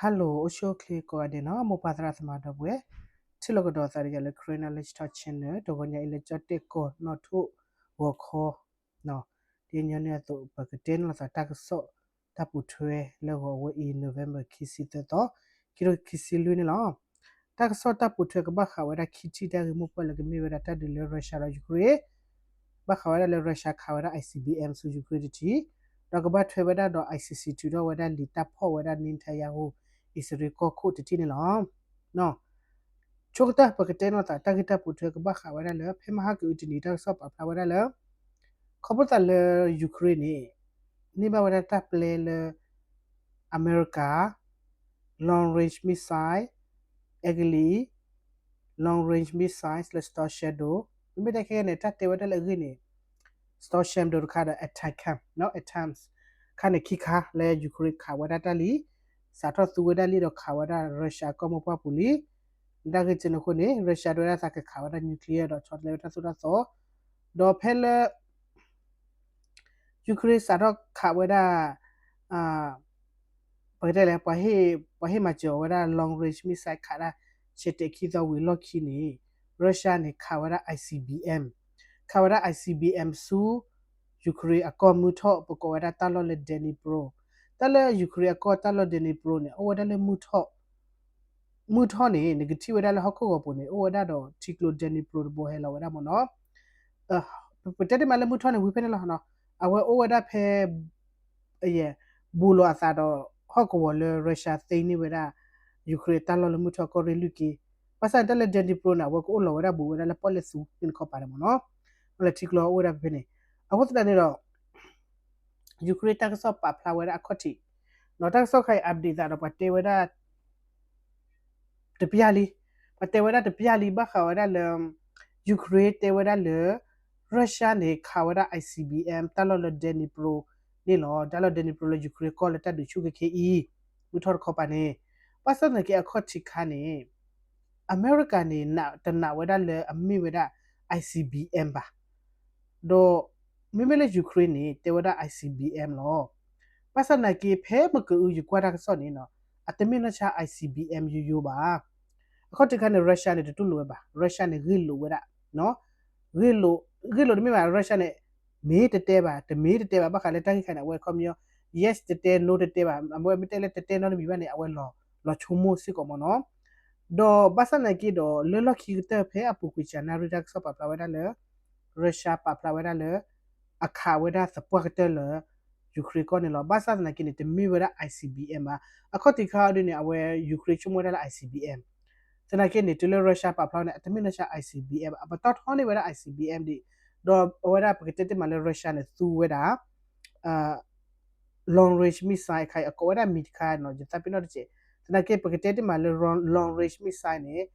Hello အိၣ်ဆူၣ်အိၣ်ချ့ကိးဂၤဒဲးနီၤ, မိၢ်ပၢ်သရၣ်သမါဒီပုၢ်ဝဲၢ်, ထံၣ်လိာ်ကဒီးသးဒီးယၤလၢ Karen Knowledge Talk Channel တဂီၤညါအံၤလၢကၠီၣ်တဲၣ်ကီၢ်နီၣ်ထိၣ်ဂီၤခီ, ဒ်ညီနုၢ်အသိး ပကတဲန့ၢ်လိာ်သးတၢ်ကစီၣ်တၢ်ပိာ်ထွဲလၢဂီၤအဝဲအံၤ November ခံဆံသၢသီ, ခံကထိခံဆံလွံၢ်န့ၣ်လီၤ. တၢ်ကစီၣ်တၢ်ပိာ်ထွဲကဘၣ်ဃးဝဲဒၣ်ခံထံၣ်တၢ်ဂ့ၢ်မိၢ်ပှၢ်လၢကမ့ၢ်ဝဲဒၣ်တၢ်ဒုးလၢ Russia ဒီး Ukraine ဘၣ်ဃးဝဲဒၣ်လၢ Russia ခးဝဲဒၣ် I C B M ဆူ Ukraine တထံၣ်, ဒီးကဘၣ်ထွဲဝဲဒၣ်ဒီး I C C ထုးထီၣ်ဝဲဒၣ်လံာ်တၢ်ဖီၣ်ဝဲဒၣ် Netanyahu အံၣ်စရ့လးကီၢ်ခိၣ်တထံၣ်န့ၣ်လီၤ. ဆိကတၢၢ်ပကတဲန့ၢ်သး တၢ်ဂ့ၢ်တၢ်ပိာ်ထွဲကဘၣ်ဃးဝဲဒၣ်လၢ ဖဲမဟါကအုတနံၤတၢ်ကစီၣ်ပာ်ဖျါဝဲဒၣ်လၢ ခီဖျိသးလၢ Ukraine န့ၣ် န့ၢ်ဘၣ်ဝဲဒၣ်တၢ်ပျဲလၢ အမဲရကၤ long range missile, အဲကလံး long range missiles လၢ Storm Shadow, မ့မ့ၢ်တၢ်ခဲခဲန့ၣ် တၢ်တဲဝဲဒၣ်လၢအဂ့ၢ်န့ၣ် Storm Shadow တခါဒီး ATACMS, ATACMS ခါန့ၣ်ခံခါလၢ Ukraine ခးဝဲဒၣ်တၢ်လံ, စးထီၣ်သူဝဲဒၣ်လံဒီးခးဝဲဒၣ် Russia ကီၢ်မိၢ်ပှၢ်ပူၤလံ. တၢ်ဂ့ၢ်ကဲန့ၣ်အဃိန့ၣ် Russia တဲဝဲဒၣ်သးကခးဝဲဒၣ် nuclear ဒီးဆီတလဲဝဲတၢ်သိၣ်တၢ်သီ, ဒီးဖဲလၢ Ukraine စးထီၣ်ခးဝဲဒၣ် ပကတဲလဲၣ် ပှၤဟ့ၣ်မၤစၢၤအီၤဝဲဒၣ် long range missile ခးဒၣ် ဆဲးတဲာ်ခံသီဝံၤအလီၢ်ခံန့ၣ် Russia န့ၣ် ခးဝဲဒၣ် I C B M, ခးဝဲဒၣ် I C B M ဆူ Ukraine အကီၢ်မုၢ်ထီၣ် ပကိးဝဲဒၣ်တၢ်လီၢ်လၢ Dnipro, တၢ်လၢ Ukraine အကီၢ်တၢ်လီၢ် Dnipro န့ၣ် အိၣ်ဝဲဒၣ်လၢမုၢ်ထီၣ် မုၢ်ထီၣ်န့ၣ် နကထံၣ်ဝဲဒၣ်လၢဟီၣ်ခိၣ်ဂီၤပူၤန့ၣ် အိၣ်ဝဲဒၣ်ဒီးထံကျိ Dnipro တဘိဟဲလီၤဝဲဒၣ်မ့ၢ်နီၤ. ပတဲတ့ၢ်မးလၢမုၢ်ထီၣ်န့ၣ် ဝံၤဖဲန့ၣ်လီၤ. အဝဲအိၣ်ဝဲဒၣ်ဖဲ ဘူးလီၤအသးဒီး ဟီၣ်ကဝီၤလၢ Russia သ့န့ၢ်ဝဲဒၣ် Ukraine တၢ်လီၢ်လၢမုၢ်ထီၣ်ကီၢ်ရ့ၣ်လွံၢ်က့, ဘၣ်ဆၣ်န့ၣ် တၢ်လၢ Dnipro န့ၣ် အဝဲကအိၣ်လီၤဝဲဒၣ်ဘူးဝဲဒၣ်လၢပီၣ်လဲၣ်သူန့ၣ်တခီပၤန့ၣ်မ့ၢ်နီၤ. လၢထံကျိအိၣ်ဝဲဒၣ်ဖဲဖဲန့ၣ်, အဃိသတးန့ၣ်ဒီး Ukraine တၢ်ကစီၣ်ပာ်ဖျါဝဲဒၣ်အခီၣ်ထံး, ဒီးတၢ်ကစီၣ်ခါအံၤ update သးဒီးပှၤတဲဝဲဒၣ် တပျၢ်လံ, ပှၤတဲဝဲဒၣ်တပျၢ်လံ ဘၣ်ဃးဝဲဒၣ်လၢ Ukraine တဲဝဲဒၣ်လၢ Russia န့ၣ် ခးဝဲဒၣ် I C B M တၢ်လီၢ်လၢ Dnipro န့ၣ်လီၤ. တၢ်လီၢ် Dnipro လၢ Ukraine ကီၢ်လၢတၢ်ဒုးဆူၣ်ခဲခဲအံၤ မုၢ်ထီၣ်တခီပၤန့ၣ်, ဘၣ်ဆၣ်သနာ်က့အခီၣ်ထံးခါန့ၣ် အမဲရကၤန့ၣ် တနာ်ဝဲဒၣ်လၢအမ့ၢ်ဝဲဒၣ် I C B M ဘၣ်. ဒီး မ့မ့ၢ်လၢ Ukraine န့ၣ် တဲဝဲဒၣ် I C B M လီၤ. ဘၣ်ဆၣ်သနာ်က့ ဖဲမ့ၢ်ကအု ယကွၢ်တၢ်ကစီၣ်န့ၣ်နီၤ, အတမ့ၢ်နီၢ်ဆါ I C B M ယိယိဘၣ်. အခီၣ်ထံးခါန့ၣ် Russia န့ၣ် တတူၢ်လိာ်ဝဲဘၣ်. Russia န့ၣ် ဂ့ၢ်လိာ်ဝဲဒၣ်, ဂ့ၢ်လိာ်, ဂ့ၢ်လိာ်တမ့ၢ်ဘၣ် Russia န့ၣ် မ့ၢ်တတဲဘၣ်, တမ့ၢ်တတဲဘၣ် ဘၣ်ဃးလၢတၢ်ဂ့ၢ်ခါန့ၣ် အဝဲခီပညီ yes တတဲ no တတဲဘၣ်, အဝဲမ့ၢ်တဲလၢတတဲနီတမံၤဘၣ်န့ၣ် အဝဲလီၤဆိကမိၣ်စ့ၢ်ကီးမ့ၢ်နီၤ. ဒီးဘၣ်ဆၣ်သနာ်က့ဒီး လၢလီၢ်ခံကတၢၢ်ဖဲအပူၤကွံာ် January တၢ်ကစီၣ်ပာ်ဖျါဝဲဒၣ်လၢ Russia ပာ်ဖျါဝဲဒၣ်လၢ အခးဝဲဒၣ်သပှၢ်ကတၢၢ်လၢ Ukraine ကီၢ်န့ၣ်လီၤ. ဘၣ်ဆၣ်သနာ်က့န့ၣ် တမ့ၢ်ဝဲဒၣ် I C B M ဘၣ်. အခီၣ်ထံးခါအံၤဒ်န့ၣ် အဝဲ Ukraine ဆိကမိၣ်ဝဲဒၣ်လၢ I C B M, သနာ်က့န့ၣ် တုၤလၢ Russia ပာ်ဖျါန့ၣ် အတမ့ၢ်နီၢ်ဆါ I C B M ဘၣ်, အပတီၢ်ထီန့ၢ်ဝဲဒၣ် I C B M ဒံး, ဒီးအဝဲဒၣ်ပကတဲတ့ၢ်မးလၢ Russia န့ၣ် သူဝဲဒၣ် long range missile အခါအံၤ အကိးဝဲဒၣ်မံၤတခါနီၤ ယသးပ့ၤနီၣ်တစဲး, သနာ်က့ပကတဲတ့ၢ်မးလၢ long range missile န့ၣ်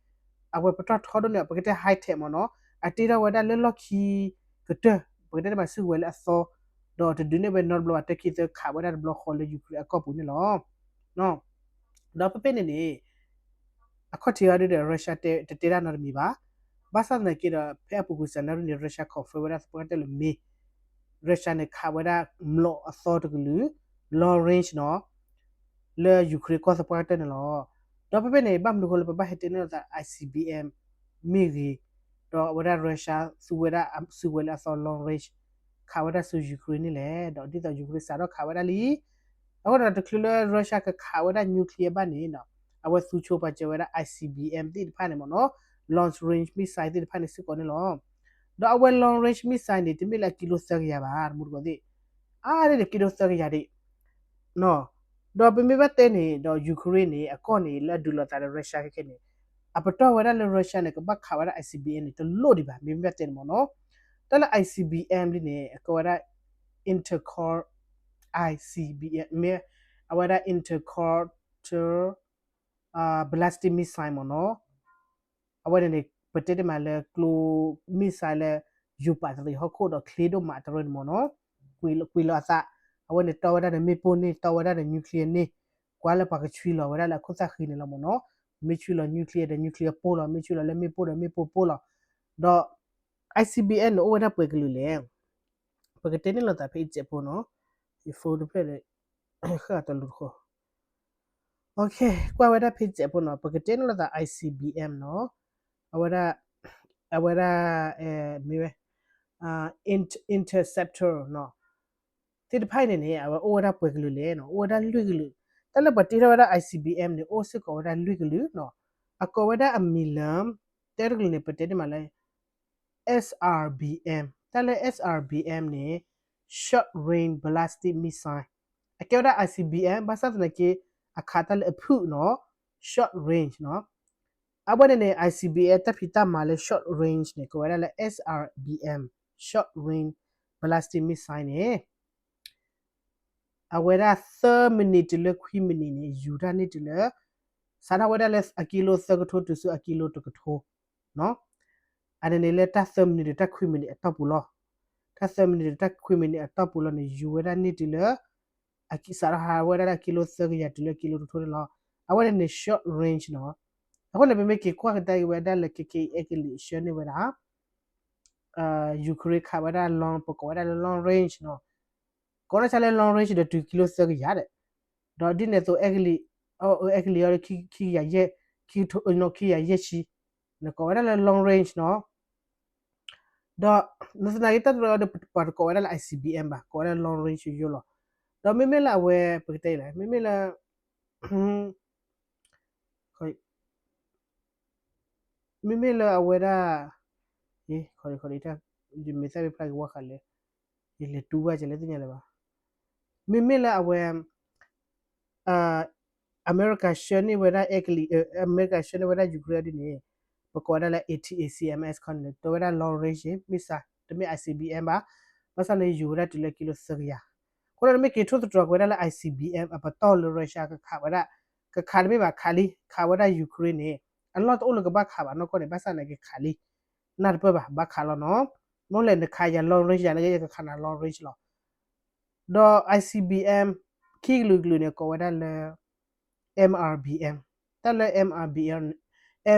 အဝဲပတီၢ်ထီဒိၣ်န့ၣ် ပကတဲ high tech မ့ၢ်နီၤ, အတ့ထီၣ်ဝဲဒၣ်လၢလီၢ်ခံကတၢၢ် ပကတဲတ့ၢ်မးစုကဝဲၤလၢအသီ, ဒီးတဒုးနဲၣ်ဝဲနီတဘျီဘၣ် တၢ်ခံသၢခးဝဲဒၣ်တဘျီဃီလၢ Ukraine အကီၢ်ပူၤန့ၣ်လီၤ. ဒီးဖဲဖဲန့ၣ်န့ၣ် အခီၣ်ထံးခါဒ်ဒီး Russia တတဲတၢ်နီတမံၤဘၣ်. ဘၣ်ဆၣ်သနာ်က့ဒီး ဖဲအပူၤကွံာ် January န့ၣ် Russia confirm ဝဲဒၣ်သပှၢ်ကတၢၢ်လၢမ့ၢ် Russia န့ၣ် ခးဝဲဒၣ်မျိာ်အသီတကလုာ် long range နီၤ လၢ Ukraine ကီၢ်သပှၢ်ကတၢၢ်န့ၣ်လီၤ. ဒီးဖဲဖဲန့ၣ် ဘၣ်မနုၤအဃိလၢပဘၣ်ဟဲတဲန့ၢ်လိာ်သး I C B M မ့ၢ်ဂ့ၤ, ဒီးအဝဲဒၣ် Russia သူဝဲဒၣ်စုကဝဲၤလၢအသီ long range ခးဝဲဒၣ်ဆူ Ukraine န့ၣ်လဲၣ်. ဒီးဒ်သိး Ukraine စးထီၣ်ခးဝဲဒၣ်လံ အဃိဒီးတချုးလၢ Russia ကခးဝဲဒၣ် nuclear ဘၣ်န့ၣ်နီၤ, အဝဲသူဆိပာ်စၢၤဝဲဒၣ် I C B M သ့ၣ်တဖၣ်န့ၣ်မ့ၢ်နီၤ, long range missile သ့ၣ်တဖၣ်န့ၣ်စ့ၢ်ကီးန့ၣ်လီၤ. ဒီးအဝဲ long range missile န့ၣ် တမ့ၢ်လၢအကံလိသၢကယၤဘၣ် တမူတကိးသ့ၣ်, အါန့ၣ်ကံလိသၢကယၤဒံး ဒီးပမ့ၢ်ဘၣ်တဲန့ၣ်ဒီး Ukraine န့ၣ် အကီၢ်န့ၣ် လၢအဒုးလိာ်သးဒီး Russia ခဲခဲန့ၣ် အပတီၢ်ဝဲဒၣ်လၢ Russia န့ၣ် ကဘၣ်ခးဝဲဒၣ် I C B M န့ၣ် တလိၣ်ဒံးဘၣ် မ့မ့ၢ်ဘၣ်တဲန့ၣ်မ့ၢ်နီၤ. တၢ်လၢ I C B M လံန့ၣ် အကဲဝဲဒၣ် intercon-, I C B M မ့ၢ် အဝဲဒၣ် intercontinental ballistic missile မ့ၢ်နီၤ. အဝဲန့ၣ်န့ၣ် ပတဲတ့ၢ်မးလၢကျိ missile လၢ ယူၤပာ်တရံးဟီၣ်ခိၣ်ဒီးချ့ဒိၣ်မးတရၢန့ၣ်မ့ၢ်နီၤ, ကွံာ်လီၤအသး, အဝဲန့ၣ်တီဝဲဒၣ်ဒီးမ့ၣ်ပိၢ်န့ၣ် တီဝဲဒၣ်ဒီး nuclear န့ၣ်, ကွၢ်လၢပှၤကဆွံလီၤဝဲဒၣ်လၢအခိၣ်သၣ်ဃံန့ၣ်လီၤမ့ၢ်နီၤ, မ့ၢ်ဆွံလီၤ nuclear ဒီး nuclear ပိၢ်လီၤ, မ့ၢ်ဆွံလီၤလၢမ့ၣ်ပိၢ်ဒီးမ့ၣ်ပိၢ်ပိၢ်လီၤ. ဒီး I C B M န့ၣ် အိၣ်ဝဲဒၣ်ပှဲၤကလုာ်လဲၣ်, ပကတဲန့ၢ်လိာ်သးဖဲအံၤစဲးဖိနီၤ, ယ phone တဖျၢၣ်လၢ ဃၣ်တလူၤတဃိ ကွၢ်ဝဲဒၣ်ဖဲစဲးဖိနီၤ ပကတဲန့ၣ်လိာ်သး I C B M နီၤ, အဝဲဒၣ် အဝဲဒၣ် မ့ၢ်ဝဲ interceptor နီၤ, သ့ၣ်တဖၣ်အံၤန့ၣ်န့ၣ် အဝဲအိၣ်ဝဲဒၣ်ပှဲၤကလုာ်လဲၣ်နီၤ, အိၣ်ဝဲဒၣ်လွံၢ်ကလုာ်, တၢ်လၢပှၤတ့ထီၣ်ဝဲဒၣ် I C B M န့ၣ် အိၣ်စ့ၢ်ကီးဝဲဒၣ်လွံၢ်ကလုာ်နီၤ, အကိးဝဲဒၣ်အမံၤလၢ တဲတကလုာ်န့ၣ် ပတဲန့ၢ်မးလၢ S R B M, တၢ်လၢ S R B M န့ၣ် short range ballistic missile, အကဲဝဲဒၣ် I C B M ဘၣ်ဆၣ်သနာ်က့ အခးတၢ်လၢအဖုၣ်နီၤ, short range နီၤ, အဝဲန့ၣ်န့ၣ် I C B M တၢ်ဖံးတၢ်မၤလၢ short range န့ၣ် ကိးဝဲဒၣ်လၢ S R B M, short range ballistic missile န့ၣ် အဝဲဒၣ်သၢမံးနံးတုၤလၢခွံမံးနံးန့ၣ် ယူၤတၢ်န့ၢ်တုၤလၢ စးထီၣ်ဝဲဒၣ်လၢအကံလိသၢကထိတုၤဆူအကံလိတကထိ, အန့ၣ်န့ၣ်လၢတၢ်သၢမံးနံးတုၤတၢ်ခွံမံးနံးအတီၢ်ပူၤလီၤ, တၢ်သၢမံးနံးတုၤတၢ်ခွံမံးနံးအတီၢ်ပူၤလီၤန့ၣ် ယူၤဝဲဒၣ်န့ၢ်တုၤလၢ စးထီၣ်ဟးဝဲဒၣ်လၢအကံလိသၢကယၤတုၤလၢအကံလိတကထိန့ၣ်လီၤ, အဝဲန့ၣ်န့ၣ် short range နီၤ, အဃိန့ၣ် ပမ့ၢ်က့ၤကွၢ်ကဒါက့ၤဝဲဒၣ်လၢခဲကနံၣ်အံၤ အဲကလံးဆှၢန့ၢ်ဝဲဒၣ် Ukraine ခးဝဲဒၣ် long ပကိးဝဲဒၣ်လၢ long range နီၤ, ကိးနီၢ်ဆါလၢ long range ဒီးတုၤကံလိသၢကယၤဒီး, ဒီးဒ်န့ၣ်အသိး အဲကလံး အဲကလံးအံၤ ခံကယၤယဲၢ်ဆံ, နကိးဝဲဒၣ်လၢ long range နီၤ, ဒီး နသနာ်က့တၢ်တရၢအံၤဒီး ပှၤတကိးဝဲဒၣ်လၢ I C B M ဘၣ်, ကိးဝဲဒၣ် long range ယိယိလီၤ, ဒီးမ့မ့ၢ်လၢအဝဲ ပကတဲအံၤလဲၣ် မ့မ့ၢ်လၢ မ့မ့ၢ်လၢအဝဲဒၣ် ယမ့ၢ်သၣ်မ့ၢ်ဖျါက့ၤဝဲဃးလဲၣ်, ယလဲၤတူၢ်ဘၣ်ကလဲၣ်သ့ၣ်ညါလၢၤဘၣ်, မ့မ့ၢ်လၢအဝဲ အမဲရကၤဆှၢန့ၢ်ဝဲဒၣ်အဲကလံး အမဲရကၤဆှၢန့ၢ်ဝဲဒၣ် Ukraine ဒ်န့ၣ် ပကိးဝဲဒၣ်လၢ A T A C M S ခီန့ၣ် တဲဝဲဒၣ် long range missile တမ့ၢ် I C B M ဘၣ်, ဘၣ်ဆၣ်န့ၣ် ယူၤဝဲဒၣ်တုၤလၢကံလိသၢကယၤ, အဃိဒီးနမ့ၢ်က့ၤထိၣ်သတြီၤကွံာ်ဝဲဒၣ်လၢ I C B M အပတီၢ်လၢ Russia ကခးဝဲဒၣ်, ကခးတမ့ၢ်ဘၣ်ခးလံ ခးဝဲဒၣ် Ukraine န့ၣ် အလီၢ်တအိၣ်လၢကဘၣ်ခးဘၣ်နီၢ်ကီၢ်န့ၣ် ဘၣ်ဆၣ်န့ၣ်က့ၤခးလံ, နၢ်တပၢၢ်ဘၣ် ဘၣ်ခးလီၤနီၤ, မ့ၢ်လဲၣ်နခးယၤ long range ယၤန့ၣ် ယကခးနၤ long range လီၤ, ဒီး I C B M ခံကလုာ်ကလုာ်န့ၣ် ကိးဝဲဒၣ်လၢ M R B M, တၢ်လၢ M R B M,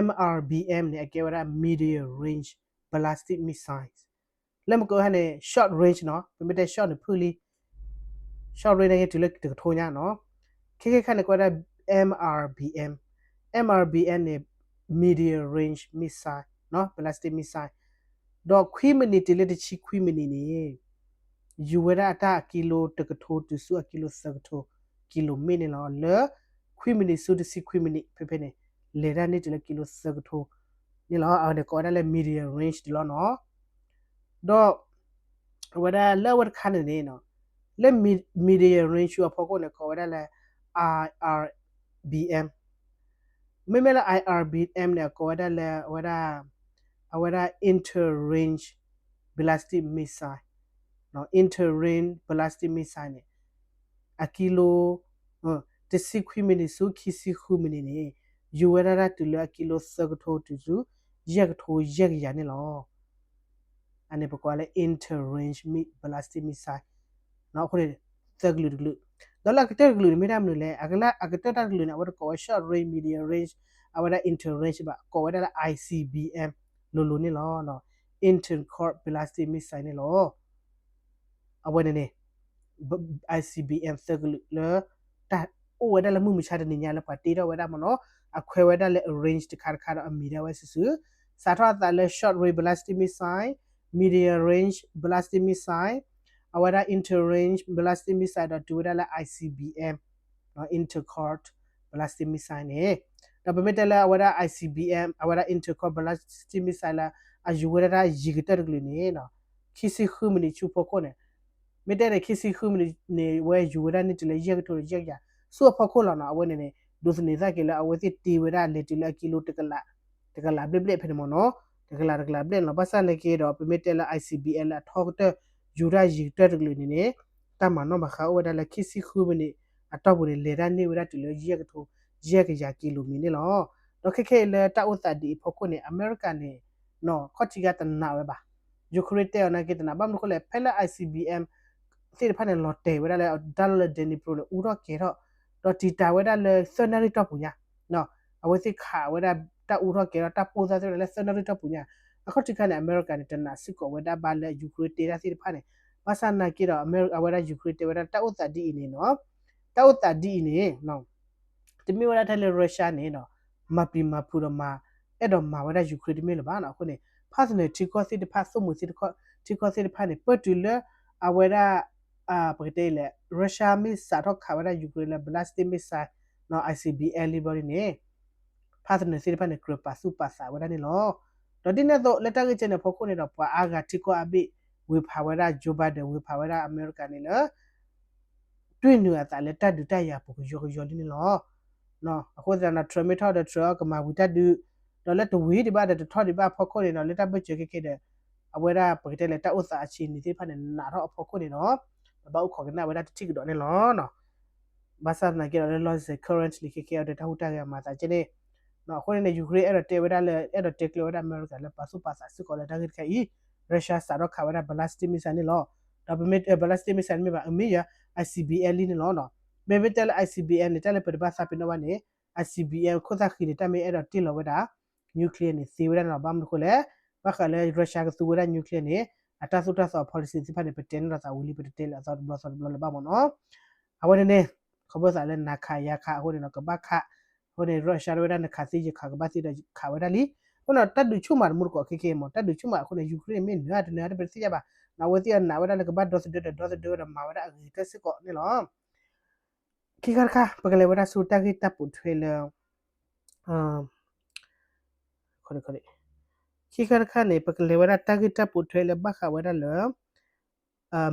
M R B M န့ၣ် အကဲဝဲဒၣ် medium range ballistic missiles, လၢမကဟန့ၣ် short range နီၤ, ပမ့ၢ်တဲ short န့ၣ်ဖုၣ်လံ, short range န့ၣ်က့ၤတုၤလၢတကထိညါနီၤ, ခဲခဲခါန့ၣ် ကိးဝဲဒၣ် M R B M, M R B M န့ၣ် medium range missile နီၤ, ballistic missile, ဒီးခွံမံးနံးတုၤလၢတဆံခွံမံးနံးန့ၣ် ယူၤဝဲဒၣ်အတၢ်အကံလိတကထိတုၤဆူအကံလိသၢကထိ ကံလိမ့ၣ်န့ၣ်လီၤ, လၢခွံမံးနံးဆူတဆံခွံမံးနံးဖဲဖဲန့ၣ် လဲၤတၢ်န့ၢ်တုၤလၢကံလိသၢကထိန့ၣ်လီၤ, အဝဲန့ၣ်ကိးဝဲဒၣ်လၢ medium range ဒ်လီၤနီၤ, ဒီး အဝဲဒၣ်လၢအဝဲတခါန့ၣ်န့ၣ် လၢ medium range အဖီခိၣ်န့ၣ် ကိးဝဲဒၣ်လၢ I R B M, မ့မ့ၢ်လၢ I R B M န့ၣ် အကိးဝဲဒၣ်လၢ အဝဲဒၣ် အဝဲဒၣ် inter range ballistic missile, inter range ballistic missile န့ၣ် အကံလိ တဆံခွံမံးနံးဆူခံဆံဃုမံးနံးန့ၣ် ယူၤဝဲဒၣ်တၢ်တုၤလၢအကံလိသၢကထိတုၤဆူ ယဲၢ်ကထိယဲၢ်ကယၤန့ၣ်လီၤ, အန့ၣ်ပကိးလၢ inter range ballistic missile, အဃိန့ၣ် သၢကလုာ်တကလုာ်, ဒီးလၢအကတၢၢ်တကလုာ်န့ၣ် မ့ၢ်တၢ်မနုၤလဲၣ်, အကလၢအကတၢၢ်တၢ်တကလုာ်န့ၣ် အဝဲတကိးဝဲ short range, medium range, အဝဲဒၣ် inter range ဘၣ်, ကိးဝဲဒၣ်လၢ I C B M လိၤလိၤန့ၣ်လီၤ, intercom ballistic missile န့ၣ်လီၤ အဝဲန့ၣ်န့ၣ် I C B M သၢကလုာ်လၢ တၢ်အိၣ်ဝဲဒၣ်လၢမုၢ်မဆါတနံၤညါလၢပှၤတ့ထီၣ်ဝဲဒၣ်မ့ၢ်နီၤ, အခွဲးဝဲဒၣ်လၢအ range တခါတခါဒီးအမံၤဒၣ်ဝဲစုာ်စုာ်, စးထီၣ်အသးလၢ short range ballistic missile, medium range ballistic missile, အဝဲဒၣ် inter range ballistic missile ဒီးတုၤဝဲဒၣ်လၢ I C B M, intercom ballistic missile န့ၣ်, ဒီးပမ့ၢ်တဲလၢအဝဲဒၣ် I C B M အဝဲဒၣ် intercom ballistic missile လၢ အယူၤဝဲဒၣ်တၢ်ယံၤကတၢၢ်တကလုာ်န့ၣ် ခံဆံဃုမံးနံးဆူဖီခိၣ်န့ၣ်, မ့ၢ်တဲန့ၣ် ခံဆံဃုမံးနံးန့ၣ် ဝဲယူၤဝဲဒၣ်န့ၢ်တုၤလၢယဲၢ်ကထိယဲၢ်ကယၤ ဆူအဖီခိၣ်လီၤနီၤ, အဝဲန့ၣ်န့ၣ် ဒိးသန့ၤသးက့ၤလၢအဝဲသ့ၣ်တ့ဝဲဒၣ်လဲၤတုၤလၢအကံလိတကလး, တကလးဘျဲၣ်ဘျဲၣ်ဖဲန့ၣ်မ့ၢ်နီၤ, တကလးတကလးဘျဲၣ်န့ၣ်လီၤ, ဘၣ်ဆၣ်န့ၣ်က့ၤဒီး ပမ့ၢ်တဲလၢ I C B M လၢအထီကတၢၢ် ယူၤတၢ်ယံၤကတၢၢ်တကလုာ်န့ၣ်န့ၣ်, တၢ်မၤနီၣ်မၤဃါအိၣ်ဝဲဒၣ်လၢခံဆံဃုမံးနံး အတီၢ်ပူၤန့ၣ် လဲၤတၢ်န့ၢ်ဝဲဒၣ်တုၤလၢယဲၢ်ကထိ ယဲၢ်ကယၤကံလိမံၤန့ၣ်လီၤ. ဒီးခဲခဲအံၤလၢတၢ်အိၣ်သးဒ်အံၤအဖီခိၣ်န့ၣ် အမဲရကၤန့ၣ် ခီၣ်ထံးခါတနာ်ဝဲဘၣ်. Ukraine တဲအီၤနာ်က့တနာ် ဘၣ်မနုၤအဃိလဲၣ် ဖဲလၢ I C B M သ့ၣ်တဖၣ်န့ၣ် လီၤတဲာ်ဝဲဒၣ်လၢ တၢ်လီၢ်လၢ Dnipro န့ၣ် အူထီၣ်ကဲၤထီၣ်, ဒီးတံာ်တာ်ဝဲဒၣ်လၢသၢနၣ်ရံၣ်တီၢ်ပူၤညါ အဝဲသ့ၣ်ခးဝဲဒၣ်တၢ်အူထီၣ်ကဲၤထီၣ် တၢ်ပိၢ်သၣ်သ့ၣ်လၢသၢနၣ်ရံၣ်တီၢ်ပူၤညါ, အခီၣ်ထံးခါန့ၣ် အမဲရကၤန့ၣ် တနာ်စ့ၢ်ကီးဝဲဒၣ်ဘၣ်လၢ Ukraine တဲတၢ်သ့ၣ်တဖၣ်န့ၣ်, ဘၣ်ဆၣ်နာ်က့ဒီး အဝဲဒၣ် Ukraine တဲဝဲဒၣ်တၢ်အိၣ်သးဒ်အံၤန့ၣ်နီၤ, တၢ်အိၣ်သးဒ်အံၤန့ၣ် တမ့ၢ်ဝဲဒၣ်ထဲလၢ Russia န့ၣ်ဒီး မၤပျံၤမၤဖုးဒီးမၤ အဲၣ်ဒိးမၤဝဲဒၣ် Ukraine တမ့ၢ်လၢၤဘၣ်နီၤ. အဃိန့ၣ် partner ထံကီၢ်သ့ၣ်တဖၣ် သိၣ်မှံၤသ့ၣ်တဖၣ် ထံကီၢ်သ့ၣ်တဖၣ်န့ၣ် ပၢၢ်တုၤလၢ အဝဲဒၣ် ပကတဲလဲၣ် Russia မ့ၢ်စးထီၣ်ခးဝဲဒၣ် Ukraine လၢ ballistic missile နီၤ I C B M လံဘျီဒ်န့ၣ် partner သ့ၣ်တဖၣ်န့ၣ် ကြၢးပာ်သူၣ်ပာ်သးဝဲဒၣ်န့ၣ်လီၤ. ဒီးဒ်န့ၣ်အသိး လၢတၢ်ဂ့ၢ်ကဲန့ၣ်အဖီခိၣ်န့ၣ်ဒီး ပှၤအါဂၤထံကီၢ်အါဘ့ၣ် ဝ့ၤဖးဝဲဒၣ် Joe Biden ဝ့ၤဖးဝဲဒၣ်အမဲရကၤန့ၣ်လၢ တွံၢ်နုာ်အသးလၢတၢ်ဒုးတၢ်ယၤပူၤကယီကယီလံန့ၣ်လီၤ. အဃိသတးဒီး Trump မ့ၢ်ထီၣ်ဒီး Trump ကမၤဝံၤတၢ်ဒုး, ဒီးလၢတဝံၤဒံးဘၣ်ဒီးတထီၣ်ဒံးဘၣ်အဖီခိၣ်န့ၣ်ဒီး လၢတၢ်ဘၢၣ်စၢၤခဲခဲဒီး အဝဲဒၣ်ပကတဲလၢတၢ်အိၣ်သးအဆံးနံၤသ့ၣ်တဖၣ်န့ၣ် နးထီၣ်အဖီခိၣ်န့ၣ်ဒီး ဘၣ်အိၣ်ခိးကနၣ်ဝဲဒၣ်တထံၣ်ကဒီးန့ၣ်လီၤ. ဘၣ်ဆၣ်သနာ်က့ဒီးလၢလီၢ်စဲး currently ခဲခဲအံၤဒီးတၢ်ဟူးတၢ်ဂဲၤမၤသးကဲန့ၣ် အဃိန့ၣ်န့ၣ် Ukraine အဲၣ်ဒိးတဲဝဲဒၣ်လၢ အဲၣ်ဒိးတဲကျၢၤဝဲဒၣ်အမဲရကၤလၢပာ်သူၣ်ပာ်သးစ့ၢ်ကီးလၢတၢ်ဂ့ၢ်တခါအံၤ Russia စးထီၣ်ခးဝဲဒၣ် ballistic missile န့ၣ်လီၤ. ဒီးပမ့ၢ် ballistic missile မ့ၢ်ဘၣ် အမ့ၢ်ယၤ I C B M လံန့ၣ်လီၤ. မ့မ့ၢ်တဲလၢ I C B M န့ၣ် တၢ်လၢပတဘၣ်သးပ့ၤနီၣ်ဘၣ်န့ၣ် I C B M ခိၣ်သၣ်ဃံန့ၣ် တၢ်မ့ၢ်အဲၣ်ဒိးတ့ၢ်လီၤဝဲဒၣ် nuclear န့ၣ် သ့ဝဲဒၣ်န့ၣ်လီၤ. ဘၣ်မနုၤအဃိလဲၣ်, ဘၣ်ဃးလၢ Russia ကသူဝဲဒၣ် nuclear န့ၣ် အတၢ်သိၣ်တၢ်သီအ policy သ့ၣ်တဖၣ်န့ၣ် ပတဲန့ၢ်လီၤသးဝံၤလံ ပတတဲလၢအသီတဘျီသီတဘျီလၢၤဘၣ်မ့ၢ်နီၤ. အဝဲန့ၣ်န့ၣ် ခီဖျိသးလၢနၤခးယၤခးအဃိန့ၣ်ဒီး ကဘၣ်ခး, အဃိန့ၣ် Russia တဲဝဲဒၣ်နခးသ့ယခးကဘၣ်သ့ဒီးခးဝဲဒၣ်လံ. အဃိန့ၣ် တၢ်ဒုးဆူၣ်မးတမူတကိးခဲခဲအံၤမ့ၢ် တၢ်ဒုးဆူၣ်မးအဃိန့ၣ် Ukraine န့ၣ် မ့ၢ်နၢၤတနၢၤတပတသ့ၣ်ညါဘၣ်. အဝဲသ့ၣ်အနးဝဲဒၣ်လၢကဘၣ်ဒီသဒၢဒီးဒီသဒၢဝဲဒီးမၤဝဲဒၣ်အဂ့ၤကတၢၢ်စ့ၢ်ကီးန့ၣ်လီၤ. ခံခါတခါ ပကလဲၤဝဲဒၣ်ဆူတၢ်ဂ့ၢ်တၢ်ပိာ်ထွဲလၢ ခံခါတခါန့ၣ် ပကလဲၤဝဲဒၣ်တၢ်ဂ့ၢ်တၢ်ပိာ်ထွဲလၢဘၣ်ဃးဝဲဒၣ်လၢ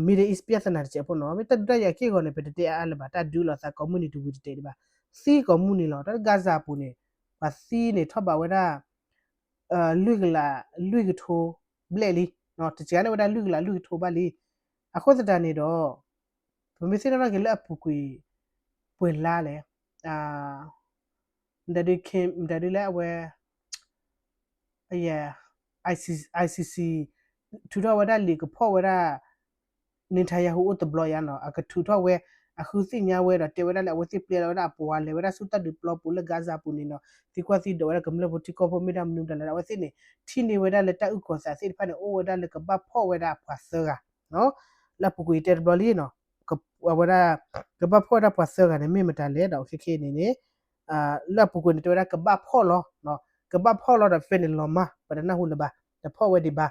Middle East ပြဿနာတစဲးဖိနီၤ. မ့ၢ်တၢ်ဒုးတၢ်ယၤက့ၢ်ဂီၤန့ၣ် ပတတဲအါအါလၢၤဘၣ်, တၢ်ဒုးလိာ်သးကိးမုၢ်နံၤတဝံၤတတဲာ်ဒံးဘၣ်. သံကိးမုၢ်နံၤလီၤ. တၢ်လၢ Gaza အပူၤန့ၣ် ပှၤသံန့ၣ်ထီၣ်ဘးဝဲဒၣ် လွံၢ်ကလးလွံၢ်ကထိဘျဲၣ်လံ, တစှၤန့ၢ်ဝဲဒၣ်လွံၢ်ကလးလွံၢ်ကထိဘၣ်လံ. အဃိသတးန့ၣ်ဒီး ပမ့ၢ်သ့ၣ်နီၣ်ထီၣ်က့ၤလၢအပူၤကွံာ် ပှဲၤလါလဲၣ်, မတၤဒု မတၤဒုလၢအဝဲ ICC ထုးထီၣ်ဝဲဒၣ်လံာ်ကဖီၣ်ဝဲဒၣ် Netanyahu အိၣ်တဘျီယါနီၤ, အကထုးထီၣ်ဝဲ အဃုသ့ၣ်ညါဝဲဒီးတဲဝဲဒၣ်လၢအဝဲသ့ၣ်ပျဲလီၤဝဲဒၣ်အပှၤလဲၤဝဲဒၣ်ဆူတၢ်ဒုးပျီပူၤလၢ Gaza ပူၤန့ၣ်နီၤ, သံကွၢ်သံဒိးဝဲဒၣ်ကမျၢၢ်ဖိထံကီၢ်ဖိမ့ၢ်ဒၣ်မနုၤမတၤလဲၣ်, အဝဲသ့ၣ်န့ၣ် ထံၣ်န့ၢ်ဝဲဒၣ်လၢတၢ်အုၣ်ကီၤသးသ့ၣ်တဖၣ်န့ၣ် အိၣ်ဝဲဒၣ်လၢကဘၣ်ဖီၣ်ဝဲဒၣ်ပှၤသၢဂၤ လၢအပူၤကွံာ်တဲတဘျီလံနီၤ, အဝဲဒၣ် ကဘၣ်ဖီၣ်ဝဲဒၣ်ပှၤသၢဂၤန့ၣ် မ့ၢ်မတၤလဲၣ်ဒီး ခဲခဲအံၤန့ၣ်န့ၣ် လၢအပူၤကွံာ်န့ၣ် တဲဝဲဒၣ်ကဘၣ်ဖီၣ်လီၤ, ကဘၣ်ဖီၣ်လီၤဒီးဖဲန့ၣ်လီၤမၢ် ပတနၢ်ဟူလၢၤဘၣ်, တဖီၣ်ဝဲဒံးဘၣ်.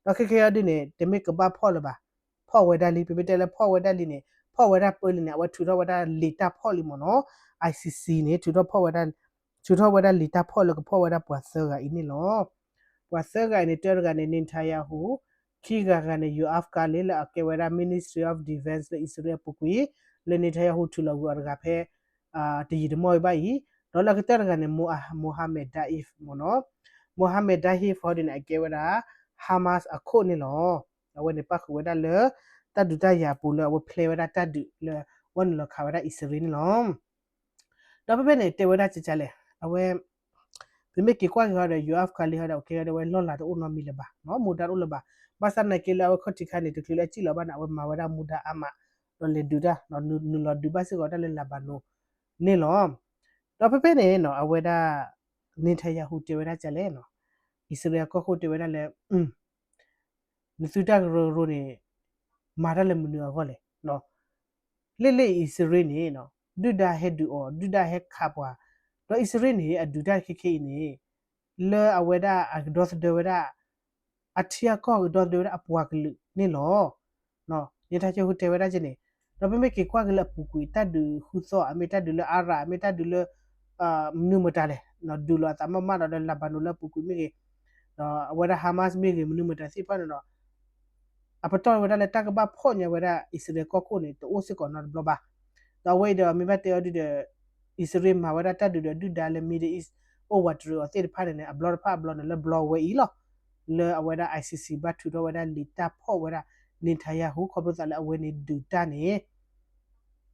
ဒီးခဲခဲအံၤဒ်န့ၣ် တမ့ၢ်ကဘၣ်ဖီၣ်လၢၤဘၣ်, ဖီၣ်ဝဲဒၣ်လံ. ပမ့ၢ်တဲလၢဖီၣ်ဝဲဒၣ်လံန့ၣ် ဖီၣ်ဝဲဒၣ်ပၢလံန့ၣ် အဝဲထုးထီၣ်ဝဲဒၣ်လံာ်တၢ်ဖီၣ်လံမ့ၢ်နီၤ, ICC န့ၣ် ထုးထီၣ်ဖီၣ်ဝဲဒၣ် ထုးထီၣ်ဝဲဒၣ်လံာ်တၢ်ဖီၣ်လၢကဖီၣ်ဝဲဒၣ်ပှၤသၢဂၤအံၤန့ၣ်လီၤ. ပှၤသၢဂၤအံၤန့ၣ် တၢတဂၤန့ၣ် Netanyahu, ခံဂၤဂၤန့ၣ် Yoav Gallant လၢအကဲဝဲဒၣ် Ministry of Defense လၢအံၣ်စရ့လးအပူၤကွံာ်, လၢ Netanyahu ထုးလီၤကွံာ်အီၤတဂၤဖဲ တယံာ်တမီၢ်ဝံၤဘၣ်အံၤ, ဒီးလၢအကတၢၢ်တဂၤန့ၣ် Mohammad Deif မ့ၢ်နီၤ, Mohammad Deif ဟီဒ်န့ၣ် အကဲဝဲဒၣ် Hamas အခိၣ်န့ၣ်လီၤ. အဝဲန့ၣ်ပၣ်ဃုာ်ဝဲဒၣ်လၢ တၢ်ဒုးတၢ်ယၤအပူၤလၢအဝဲဖျဲဝဲဒၣ်တၢ်ဒုးလၢ ဝဲနုာ်လီၤခးဝဲဒၣ်အံၣ်စရ့လးန့ၣ်လီၤ. ဒီးဖဲဖဲန့ၣ် တဲဝဲဒၣ်ကကလဲၣ်, အဝဲ ပမ့ၢ်က့ၤကွၢ်က့ၤဟီဒီး Yoav Gallant ဟီဒီး အကဲဝဲဒၣ်ဝဲလီၢ်လၤတအိၣ်နီတမံၤလၢၤဘၣ်, မူဒါတအိၣ်လၢၤဘၣ်. ဘၣ်ဆၣ်သနာ်က့လၢအဝဲခီၣ်ထံးခါန့ၣ် တချုးလၢအစံၣ်လီၤဘၣ်န့ၣ် အဝဲမၤဝဲဒၣ်မူဒါအါမး, ဒီးလဲၤဒုးတၢ် နုာ်လီၤဒုးဘၣ်စ့ၢ်ကီးတၢ်လၢ Lebanon န့ၣ်လီၤ. ဒီးဖဲဖဲန့ၣ်နီၤ အဝဲဒၣ် Netanyahu တဲဝဲဒၣ်ကလဲၣ်နီၤ, အံၣ်စရ့လးကီၢ်ခိၣ်တဲဝဲဒၣ်လၢ နသုတၢ်ကရၢကရိန့ၣ် မၤတၢ်လၢမနုၤအဂီၢ်လဲၣ်. လ့ၣ်လ့ၣ်အံၣ်စရ့လးန့ၣ် ဒုၣ်ဒါဟဲဒုးအီၤ ဒုၣ်ဒါဟဲခးပှၤ, ဒီးအံၣ်စရ့လးန့ၣ် အဒုးတၢ်ခဲခဲအံၤန့ၣ် လၢအဝဲဒၣ်အကဒီသဒၢဝဲဒၣ် အထံအကီၢ်ကဒီသဒၢဝဲဒၣ်အပှၤကလုာ်န့ၣ်လီၤ. Netanyahu တဲဝဲဒၣ်ကဲန့ၣ်, ဒီးပမ့ၢ်က့ၤကွၢ်က့ၤလၢအပူၤကွံာ် တၢ်ဒုးဃုသီၣ် အမ့ၢ်တၢ်ဒုးလၢအါရၣ် အမ့ၢ်တၢ်ဒုးလၢ မနုၤမတၤလဲၣ် ဒုးလီၤအသးမးမးဒီး ဒီး Lebanon လၢအပူၤကွံာ်မ့ၢ်ဂ့ၤ, ဒီးအဝဲဒၣ် Hamas မ့ၢ်ဂ့ၤ မနုၤမတၤသ့ၣ်တဖၣ်န့ၣ်ဒီး အပတီၢ်ဝဲဒၣ်လၢတၢ်ကဘၣ်ဖီၣ်ညါဝဲဒၣ် အံၣ်စရ့လးကီၢ်ခိၣ်န့ၣ် တအိၣ်စ့ၢ်ကီးနီတဘျီဘၣ်. ဒီးအဝဲအံၤဒီးမ့ၢ်ဘၣ်တဲအီၤဒ်ဒီး အံၣ်စရ့လးမၤဝဲဒၣ်တၢ်ဒုးဒီးဒုၣ်ဒါလၢ Middle East အိၣ်ဝးတရံးအီၤသ့ၣ်တဖၣ်န့ၣ်န့ၣ် အဘျီတဖၣ်အဘျီန့ၣ်လၢဘျီဝဲအံၤလီၤ. လၢအဝဲဒၣ် ICC ဘၣ်ထုးထီၣ်ဝဲဒၣ်လံာ်တၢ်ဖီၣ်ဝဲဒၣ် Netanyahu ခီဖျိသးလၢအဝဲန့ၣ်ဒုးတၢ်န့ၣ်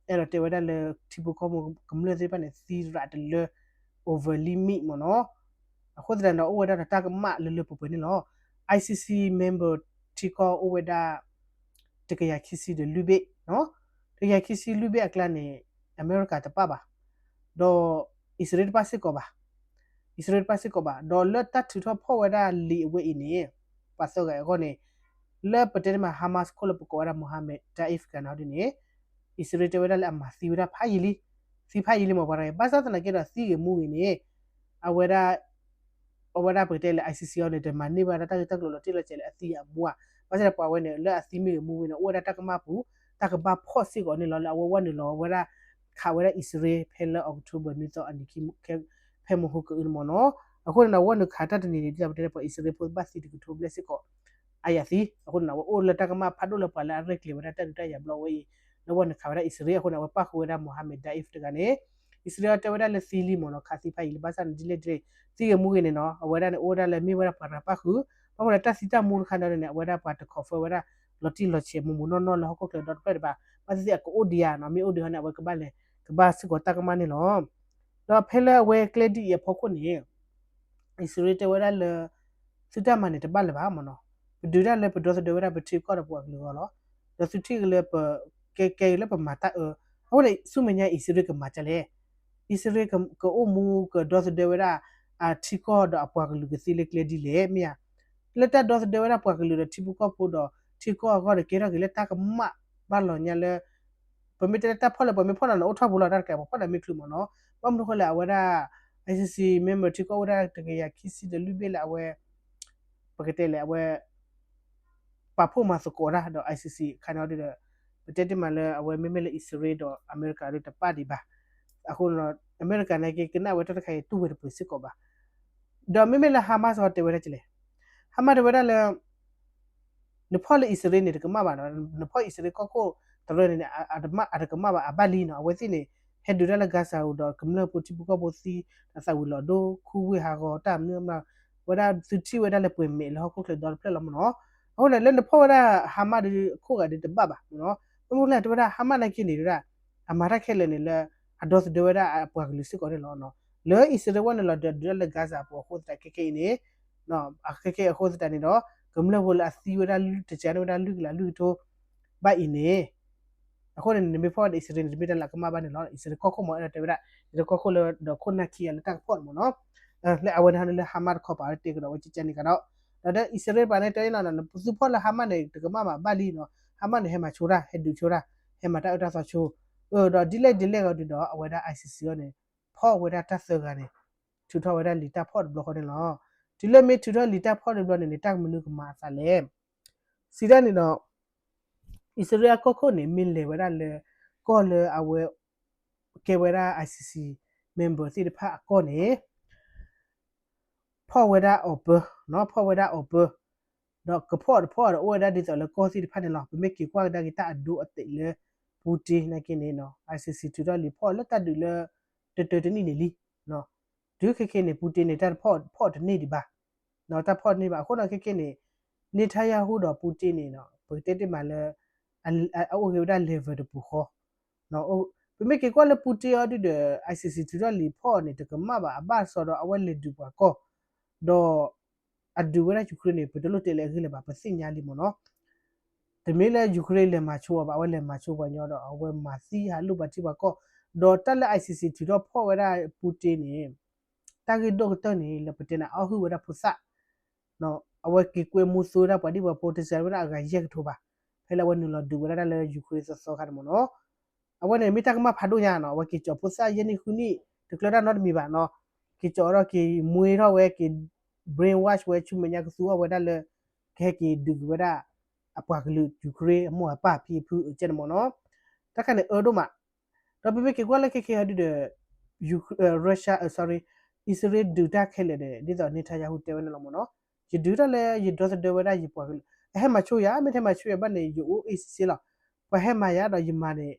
အဲၣ်ဒိးတဲဝဲဒၣ်လၢထံဖိကီၢ်ဖိကမျၢၢ်သ့ၣ်တဖၣ်န့ၣ် သံရးတလၢ over limit မ့ၢ်နီၤ. အဃိသတးဒီး အိၣ်ဝဲဒၣ်ဒီးတၢ်ကမၣ်လၢလၢပှဲၤပှဲၤန့ၣ်လီၤ. ICC member ထံကီၢ်အိၣ်ဝဲဒၣ် တကယၤခံဆံဒီးလွံၢ်ဘ့ၣ်, တကယၤခံဆံလွံၢ်ဘ့ၣ်အကျါန့ၣ် အမဲရကၤတပၣ်ဘၣ်, ဒီးအံၣ်စရ့လးတပၣ်စ့ၢ်ကီးဘၣ် အံၣ်စရ့လးတပၣ်စ့ၢ်ကီးဘၣ်. ဒီးလၢတၢ်ထုးထီၣ်ဖီၣ်ဝဲဒၣ်လံာ်အဝဲအံၤန့ၣ် ပှၤသၢဂၤအဂီၢ်န့ၣ် လၢပတဲန့ၣ်မး Hamas ခိၣ်လၢပကိးဝဲဒၣ် Mohammad Deif ကန့ၣ်ဒ်န့ၣ် အံၣ်စရ့လးတဲဝဲဒၣ်လၢအမၤသံဝဲဒၣ်ဖးယံာ်လံ. သံဖးယံာ်လံမ့ၢ်ပှၤတဂၤအံၤ ဘၣ်ဆၣ်သနာ်က့ဒီးသံဂ့ၤမူဂ့ၤန့ၣ် အဝဲဒၣ် အဝဲဒၣ်ပကတဲလၢ I C C အံၤန့ၣ် တမၤန့ၢ်ဘၣ်ဒၣ်တၢ်ဂ့ၢ်တၢ်ကျိၤလီၤတံၢ်လီၤဆဲးလၢအသံအမူဘၣ်. ဘၣ်ဆၣ်ဒီးပှၤဝဲန့ၣ် လၢအသံမ့ၢ်ဂ့ၤမူဂ့ၤန့ၣ် အိၣ်ဝဲဒၣ်တၢ်ကမၣ်ပူၤ တၢ်ကဘၣ်ဖီၣ်စ့ၢ်ကီးန့ၣ်လီၤ လၢအဝဲဝဲနုာ်လီၤဝဲဒၣ် ခးဝဲဒၣ်အံၣ်စရ့လး ဖဲလၢ October နွံသီအနံၤခံ ဖဲမဟူကအုန့ၣ်မ့ၢ်နီၤ. အဃိန့ၣ်ဒီး ဝဲနုာ်ခးတၢ်တနံၤန့ၣ် ဒ်သိးပတဲလၢပှၤအံၣ်စရ့လးဖိဘၣ်သံတကထိဘျဲၣ်စ့ၢ်ကီး အါယၤသံ. အဃိန့ၣ်ဒီး အဝဲအိၣ်လၢတၢ်ကမၣ်ဖးဒိၣ်လၢပှၤလၢအရဲၣ်ကျဲၤဝဲဒၣ်တၢ်ဒုးတၢ်ယၤဘျီဝဲအံၤ လၢဝဲနုာ်ခးဝဲဒၣ်အံၣ်စရ့လး အဃိန့ၣ် အဝဲပၣ်ဃုာ်ဝဲဒၣ် Mohammed Deif တဂၤန့ၣ် အံၣ်စရ့လးတဲဝဲဒၣ်လၢသံလံမ့ၢ်နီၤ ခးသံဖးယံာ်လံ ဘၣ်ဆၣ်န့ၣ် ဒ်လဲၣ်ဒ်လဲၣ် သံဂ့ၤမူဂ့ၤန့ၣ်နီၤ အဝဲဒၣ်န့ၣ် အိၣ်ဝဲဒၣ်လၢမ့ၢ်ဝဲဒၣ်ပှၤတဂၤပၣ်ဃုာ် ဘၣ်ဃိဒီးတၢ်သံတၢ်မူတခါန့ၣ်န့ၣ် အဝဲဒၣ်ပှၤတ confirm ဝဲဒၣ် လီၤတံၢ်လီၤဆဲးမူးမူးနီၢ်နီၢ်လၢဟီၣ်ခိၣ်ချၢဒီတဖျၢၣ်ဒံးဘၣ်. ဘၣ်သ့ၣ်သ့ၣ်အကအိၣ်ဒံးဧါနီၤ မ့ၢ်အိၣ်ဒံးဟီန့ၣ် အဝဲကဘၣ်လဲၤ ကဘၣ်စ့ၢ်ကီးတၢ်ကမၣ်န့ၣ်လီၤ. ဒီးဖဲလၢအဝဲကျဲဒ်အံၤအဖီခိၣ်န့ၣ် အံၣ်စရ့လးတဲဝဲဒၣ်လၢ သုတၢ်မၤန့ၣ်တဘၣ်လၢၤဘၣ်မ့ၢ်နီၤ. ပဒုးတၢ်လၢပဒီသဒၢဝဲဒၣ်ပထံကီၢ်ဒီးပှၤကလုာ်အဂီၢ်လီၤ. ဒီးသုထံၣ်က့ၤလၢပ ကဲကဲက့ၤလၢပမၤတၢ်အၢ အဃိန့ၣ် ဆူမဲာ်ညါအံၣ်စရ့လးကမၤဒ်လဲၣ်. အံၣ်စရ့လးကအိၣ်မူကဒီသဒၢဝဲဒၣ် အထံကီၢ်ဒီးအပှၤကလုာ်ကသ့လၢကျဲဒ်လဲၣ် မ့ၢ်ဧါ. လၢတၢ်ဒီသဒၢဝဲဒၣ်ပှၤကလုာ်ဒီးထံဖိကီၢ်ဖိဒီးထံကီၢ်အဂီၢ်ဒီး ကဲထီၣ်က့ၤလၢတၢ်ကမၣ်ဘၣ်လီၤညါလၢ ပမ့ၢ်တဲလၢတၢ်ဖီၣ်လၢပှၤမ့ၢ်ဖီၣ်နၤန့ၣ် အိၣ်ထီၣ်ပူၤလီၤ တၢ်တကးပှၤဖီၣ်နၤမ့ၢ်ချုးမ့ၢ်နီၤ. ဘၣ်မနုၤဃိလဲၣ် အဝဲဒၣ် I C C member ထံကီၢ်အိၣ်ဝဲဒၣ်တကယၤခံဆံဒီးလွံၢ်ဘ့ၣ်လၢအဝဲ ပကတဲလဲၣ် အဝဲ ပာ်ဖှိၣ်မၤသကိးတၢ်ဒီး I C C အခါန့ၣ်ဒီး ပတဲတ့ၢ်မးလၢအဝဲမ့မ့ၢ်လၢအံၣ်စရ့လးဒီးအမဲရကၤဒီး တပာ်ဒံးဘၣ်. အဃိန့ၣ်ဒီး အမဲရကၤန့ၣ်က့ ကနၣ်ဝဲတၢ်တခါအံၤ တူၢ်ဝဲတပှဲၤစ့ၢ်ကီးဘၣ်. ဒီးမ့မ့ၢ်လၢ Hamas တဲဝဲဒၣ်ကလဲၣ်, Hamas တဲဝဲဒၣ်လၢ နဖီၣ်လၢအံၣ်စရ့လးန့ၣ် တကမၣ်ဘၣ်နီၤ, နဖီၣ်အံၣ်စရ့လးကီၢ်ခိၣ်တရၢန့ၣ် အတကမၣ်ဘၣ် အဘၣ်လံနီၤ. အဝဲသ့ၣ်န့ၣ် ဟဲဒုးတၢ်လၢ Gaza အူဒီး ကမျၢၢ်ဖိထံဖိကီၢ်ဖိသံ အသးဝံၤလီၤဒိ ခူဝ့ၢ်ဟးဂီၤ တၢ်မနုၤမနုၤ ဝဲဒၣ်သုထံၣ်ဝဲဒၣ်လၢပှဲၤမဲာ်လၢဟီၣ်ခိၣ်ချၢဒီတဖျၢၣ်လီၤမ့ၢ်နီၤ. အဃိန့ၣ် လၢနဖီၣ်ဝဲဒၣ် Hamas ဒီးခိၣ်ဂၤဒီးတဘၣ်ဘၣ်မ့ၢ်နီၤ. မ့ၢ်မနုၤလဲၣ် တဲဝဲဒၣ် Hamas နာ်က့န့ၣ် တဲဝဲဒၣ် အမၤတၢ်ခဲလၢာ်န့ၣ်လၢ အဒီသဒၢဝဲဒၣ်အပှၤကလုာ်စ့ၢ်ကီးန့ၣ်လီၤ. လၢအံၣ်စရ့လးဝဲန့ၣ်လီၤဒီး ဒုးတၢ်လၢ Gaza အပူၤအဃိသတးခဲကဲအံၤန့ၣ် ခဲကဲအံၤအဃိသတးန့ၣ်ဒီး ကမျၢၢ်ဖိလၢအသံဝဲဒၣ် တစှၤန့ၢ်ဝဲဒၣ်လွံၢ်ကလးလွံၢ်ကထိ ဘၣ်အံၤန့ၣ် အဃိန့ၣ် နမ့ၢ်ဖီၣ်ဝဲဒၣ်အံၣ်စရ့လးန့ၣ် တမ့ၢ်တၢ်လၢအကမၣ်ဘၣ်န့ၣ်လီၤ. အံၣ်စရ့လးကီၢ်ခိၣ်မ့ၢ်အဲၣ်ဒိးတဲဝဲဒၣ် အံၣ်စရ့လးကီၢ်ခိၣ်လၢဒီးခိၣ်နၢ်ခံဂၤလၢတၢ်ကဖီၣ်န့ၣ်မ့ၢ်နီၤ. လၢအဝဲန့ၣ်ဟီန့ၣ်လၢ Hamas တခီပၤဝဲတ့ကဒီးဝဲကကဲန့ၣ်ကဒီး ဒီးဒီးအံၣ်စရ့လးပှၤန့ၣ်တဲန့ၣ်လီၤ သုဖီၣ်လၢ Hamas န့ၣ် တကမၣ်ဘၣ်ဘၣ်လံနီၤ. Hamas န့ၣ် ဟဲမၤဆိတၢ် ဟဲဒုးဆိတၢ် ဟဲမၤတၢ်အၢတၢ်သီဆိ ဒီးဒ်လဲၣ်ဒ်လဲၣ်ဂီၤဒုးဒီး အဝဲဒၣ် I C C အံၤန့ၣ် ဖီၣ်ဝဲဒၣ်တၢ်သၢဂၤန့ၣ် ထုးထီၣ်ဝဲဒၣ်လံာ်တၢ်ဖီၣ်တဘျီဃီန့ၣ်လီၤ. တုၤလၢမ့ၢ်ထုးထီၣ်လံာ်တၢ်ဖီၣ်တဘျီန့ၣ်န့ၣ် တၢ်မနုၤကမၤအသးလဲၣ်. စံးတၢ်န့ၣ်ဒီး အံၣ်စရ့လးကီၢ်ခိၣ်န့ၣ် မ့ၢ်လဲၤဝဲဒၣ်လၢ ကီၢ်လၢအဝဲ ကဲဝဲဒၣ် I C C member သ့ၣ်တဖၣ်အကီၢ်န့ၣ် ဖီၣ်ဝဲဒၣ်အီၤပၢ ဖီၣ်ဝဲဒၣ်အီၤပၢ ဒီးကဖီၣ်တဖီၣ်ဒီးအိၣ်ဝဲဒၣ်ဒ်သိးလၢကီၢ်သ့ၣ်တဖၣ်န့ၣ်လီၤ. ပမ့ၢ်က့ၤကွၢ်ကဒါက့ၤတၢ်အဒိအတဲာ်လၢ Putin နာ်က့န့ၣ် I C C ထုးထီၣ်လံာ်ဖီၣ်လၢတၢ်ဒုးလၢ တတၢတနံၣ်န့ၣ်လံ. တုၤခဲကဲန့ၣ် Putin န့ၣ် တၢ်ဖီၣ်တန့ၢ်ဒံးဘၣ် တၢ်ဖီၣ်တန့ၢ်ဘၣ် အဃိန့ၣ်ခဲကဲန့ၣ် Netanyahu ဒီး Putin န့ၣ် ပကတဲတ့ၢ်မးလၢ အအိၣ်ဂ့ၤဝဲဒၣ် level တပူၤဃီ ပမ့ၢ်က့ၤကွၢ်လၢ Putin အီၤဒုဒီး I C C ထုးထီၣ်လံာ်ဖီၣ်န့ၣ် တကမၣ်ဘၣ် အဘၣ်စီဒီးအဝဲလဲၤဒုးပှၤကီၢ် ဒီး အဒုးဝဲဒၣ် Ukraine န့ၣ် ပတလိၣ်တဲလၢအဂ့ၢ်လၢၤဘၣ် ပသ့ၣ်ညါလံမ့ၢ်နီၤ. တမ့ၢ်လၢ Ukraine လဲၤမၤဆိအီၤဘၣ် အဝဲလဲၤမၤဆိပှၤညီဒီး အဝဲမၤသံဟးလိၣ်ပှၤထံပှၤကီၢ် ဒီးတၢ်လၢ I C C ထုးထီၣ်ဖီၣ်ဝဲဒၣ် Putin န့ၣ် တၢ်ဂ့ၢ်ဒိၣ်ကတၢၢ်န့ၣ် လၢပတဲန့ၣ် အီၣ်ဟုၣ်ဝဲဒၣ်ဖိသၣ် အဝဲက့ၤကွဲမူသိဝဲဒၣ်ပှၤဒံၣ်ပှၤဖိ တစှၤဝဲဒၣ်အဂၤယဲၢ်ကထိဘၣ်. ဖဲလၢအဝဲနုာ်လီၤဒုးဝဲဒၣ်တၢ်လၢ Ukraine သီသီခါန့ၣ်မ့ၢ်နီၤ. အဝဲန့ၣ်မ့ၢ်တၢ်ကမၣ်ဖးဒိၣ်ညါနီၤ အဝဲက့ၤကၠီၤဖိသၣ်ယဲၢ်နံၣ်ဃုနံၣ် တကျၢၤတၢ်နီတမံၤဘၣ်နီၤ. က့ၤကၠီၤဒီးက့ၤမွ့ထီၣ်ဝဲက့ၤ brainwash ဝဲဆူမဲာ်ညါကသူအီၤဝဲဒၣ်လၢ ကဟဲက့ၤဒုးက့ၤဝဲဒၣ် အပှၤကလုာ် Ukraine အမိၢ်အပၢ်ဖံဖုအကဲန့ၣ်မ့ၢ်နီၤ. တၢ်ခါန့ၣ်အၢဒိၣ်မး ဒီးပမ့ၢ်က့ၤကွၢ်လၢခဲခဲဟီဒုဒီး Russia, sorry, အံၣ်စရ့လးဒုးတၢ်ခဲလၢာ်န့ၣ် ဒ်သိး Netanyahu တဲဝဲန့ၣ်လီၤမ့ၢ်နီၤ. ယဒုးတၢ်လၢယဒီသဒၢဝဲဒၣ်ယပှၤကလုာ် အဟဲမၤဆိယၤ မ့ၢ်ထဲမၤဆိယၤဘၣ်န့ၣ် ယအိၣ်အ့ၣ်စ့လီၤ. ပှၤဟဲမၤယၤဒီးယမၤန့ၣ်